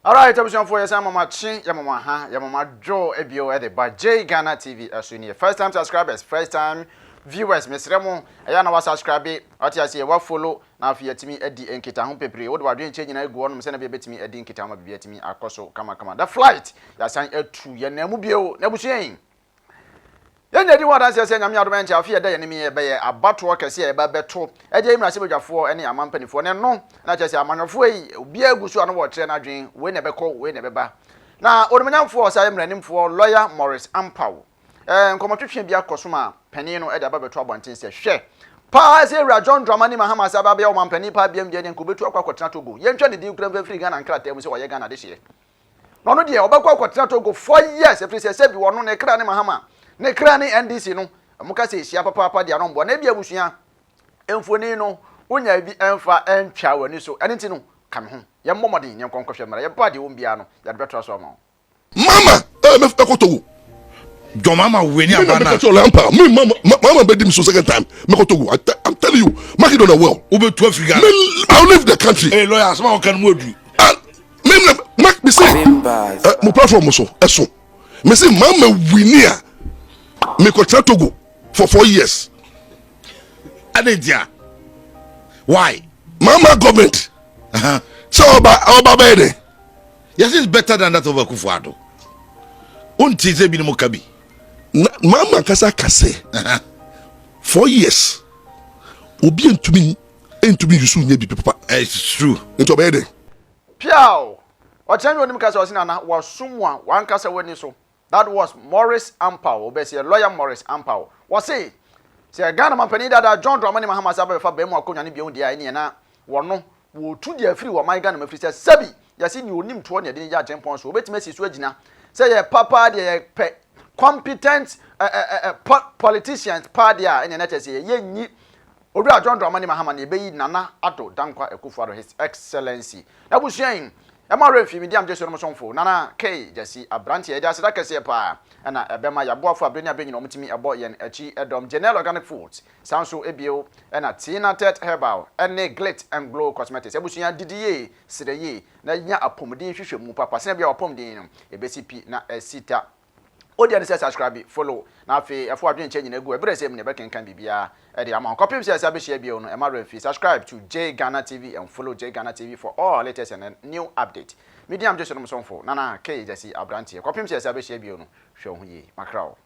Alright, abusuafoɔ, yɛsan mama kye, yɛ mama ha, yɛ mama dwo ebio ɛde ba J Ghana TV ɛso nie. First time subscribers, first time viewers, mesrɛ mo, ɛyɛ na wa subscribe, wate aseɛ, wa follow, na afei yɛtumi adi nkitaho bebree. Wode wadwen nkyɛn nyinaa egu hɔnom sɛnea bɛbɛtumi adi nkitaho ma biribi atumi akɔ so kamakama. The flight, yɛasan atu yɛn nan mu bio. Na abusua yi, yɛnya di ho adanseɛ sɛ Nyame adom ɛnkyɛ afe yɛda yɛn anim yi ɛbɛyɛ abatoɔ kɛseɛ a yɛba bɛto ɛde ayi mmarahyɛbadwafoɔ ne aman mpanimfoɔ. Na ɛno na kyerɛ sɛ amanyɔfoɔ yi, obiara gu so a na wɔrekyerɛ n'adwene, wei na ɛbɛkɔ, wei na ɛbɛba. Na onimonyamfoɔ a ɔsan yɛ mmaranimfoɔ, Lawyer Maurice Ampaw, nkɔmmɔtwetwe bi akɔ so ma panin no de aba bɛto abɔnten sɛ hwɛ paa sɛ Ewura John Dramani Mahama sɛ aba abɛyɛ ɔmampanin paa biam deɛ, nka obetu akɔ akɔtena Togo. Yɛntwa ne din kura mfa firi Ghana nkrataa mu sɛ ɔyɛ Ghana adehyeɛ. Na ɔno deɛ, ɔbɛkɔ akɔtena Togo 4 years, ɛfiri sɛ sɛbi ɔno ne kra ne Mahama, ne kra ne NDC no. Ɔmo ka sɛ ehyia papaapa deɛ ano mboa. Na ebi abusua mfoni no wonya bi ɛmfa ɛntwa w'ani so. Ɛne ti no ka me ho, yɛmmɔ mmɔden yɛn nkɔnkɔhwɛ mmara yɛba deɛ wɔn biara no, yɛde bɛtoa so ama wo. Mama ɛ mɛ ɛkɔ Togo. John Mahama wei ni Me na aba meka na. kyerɛ Lampa, me mama mama bɛ di mi so second time, mɛkɔ Togo. I'm telling you, mark it on the wall. Wobɛtu afiri Ghana? Me, I will leave the country. Ee, lawyer, asɛm a wɔka no mu adu. And me na mark me say ɛ mo platform so ɛso me say mama win a, mekɔtena Togo for 4 years. Ade ntia? Why? Mama government sɛ ɔba bɛyɛ dɛ. Yes, it's better than that of Akufo Addo. Wonti sɛ binom ka bi. Na mama kasa kase 4 years, obi ntumi yusu nye bibi papa. It's true. Nti ɔbɛyɛ dɛ. Piao, ɔkyerɛ mi onim kasa, ɔsi nana wasum a wankasa w'ani so. That was Maurice Ampaw, obɛsi Lawyer Maurice Ampaw. Wɔsi sɛ Ghana mampanin dada John Dramani Mahama sɛ abɛbɛfa bɛn mu akonnwa no bio deɛ a, ɛneɛ na wɔno wɔtu deɛ afiri wɔ ɔman Ghana mu, afiri sɛ sɛbi yɛsi nea onim toɔ ne yɛde ne gya akyɛnpɔn so, obɛtumi asi so agyina sɛ yɛ papa deɛ, yɛpɛ competent ɛ ɛ politicians paa deɛ a, ɛneɛ na kyerɛ sɛ yɛnyi Owura John Dramani Mahama na yɛbɛyi Nana Addo Dankwa Akufo Addo, His Excellency. N'abusua yi ɛma ɔrɛ mfi mi di amgye so no somfo Nana K Gyasi aberanteɛ. Yɛde aseda kɛseɛ paa ɛna ɛbɛma yɛaboafo abere ne abere nyina ɔmotumi ɛbɔ yɛn akyi ɛdɔm, Janel Organic Foods, saa nso ebio ɛna Tina Tet Herbal ɛne Glit and Glow Cosmetics. Abusua, didi yie, serɛ yie na nya apɔmuden hwehwɛ mu papa sɛnɛ bia wapɔmuden no ɛbɛsi pi na ɛsi ta. Wodi ne sɛ subscribe, follow, na afei ɛfo adwene nkyɛn nyina gu ɛberɛ sɛ mu ne ɛbɛkenkan biribiara ɛde ama wo kɔpem sɛ ɛsɛ abɛhyia bio no. Ɛma remfi subscribe to J Ghana TV and follow J Ghana TV for all latest and new update. Medi am gye so no msomfo Nana K Gyasi aberanteɛ. Kɔpem sɛ ɛsɛ abɛhyia bio no, hwɛ wo ho yie. Makra wo.